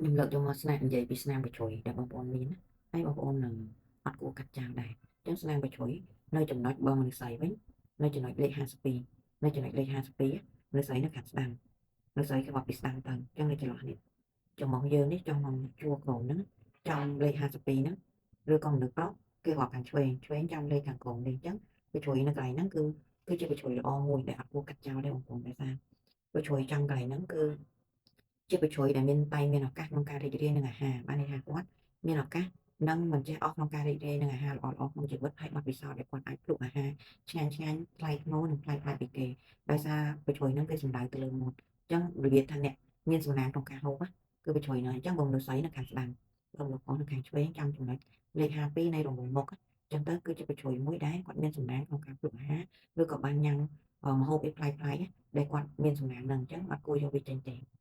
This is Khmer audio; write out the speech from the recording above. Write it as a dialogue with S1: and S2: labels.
S1: ខ្ញុំលើកយកមកស្នានិយាយពីស្នាមបញ្ជ្រុយដែលបងប្អូនមានណាហើយបងប្អូននឹងអត់គួរកាត់ចោលដែរអញ្ចឹងស្នាមបញ្ជ្រុយនៅចំណុចបើមនុស្សស្រីវិញនៅចំណុចលេខ52នៅចំណុចលេខ52មនុស្សស្រីនៅខាងស្ដាំមនុស្សស្រីគេបពីស្ដាំទៅអញ្ចឹងនៅចន្លោះនេះចំមកយើងនេះចង់មកជួរក្រោមហ្នឹងចំលេខ52ហ្នឹងឬក៏មនុស្សប្រុសគេរាប់ខាងឆ្វេងឆ្វេងចំលេខខាងក្រោមនេះអញ្ចឹងបញ្ជ្រុយនៅកន្លែងហ្នឹងគឺជាបញ្ជ្រុយល្អមួយដែលអត់គួរកាត់ចោលទេបងប្អូនដោយសារបញ្ជ្រុយចំកន្លែងហ្នឹងគឺជាបញ្ជ្រុយដែលមានតែមានឱកាសក្នុងការរីករាយនឹងអាហារបានន័យថាគាត់មានឱកាសនឹងមិនចេះអស់ក្នុងការរីករាយនឹងអាហារល្អៗក្នុងជីវិតហើយបទពិសោធន៍ដែលគាត់អាចភ្លក់អាហារឆ្ងាញ់ឆ្ងាញ់ថ្លៃថ្នូរនិងប្លែកប្លែកពីគេដោយសារបញ្ជ្រុយហ្នឹងគេសំដៅទៅលើមាត់អញ្ចឹងរបៀបថាអ្នកមានសំណាងក្នុងការហូបគឺបញ្ជ្រុយហ្នឹងអញ្ចឹងបងមនុស្សស្រីនៅខាងស្ដាំបងមនុស្សប្រុសនៅខាងឆ្វេងចំចំណុចលេខ52នៃរង្វង់មុខអញ្ចឹងទៅគឺជាបញ្ជ្រុយមួយដែលគាត់មានសំណាងក្នុងការភ្លក់អាហារឬក៏បានញ៉ាំម្ហូបអីប្លែកៗដែលគាត់មានសំណាងហ្នឹងអញ្ចឹងអត់គួរយកវាចេញទេ។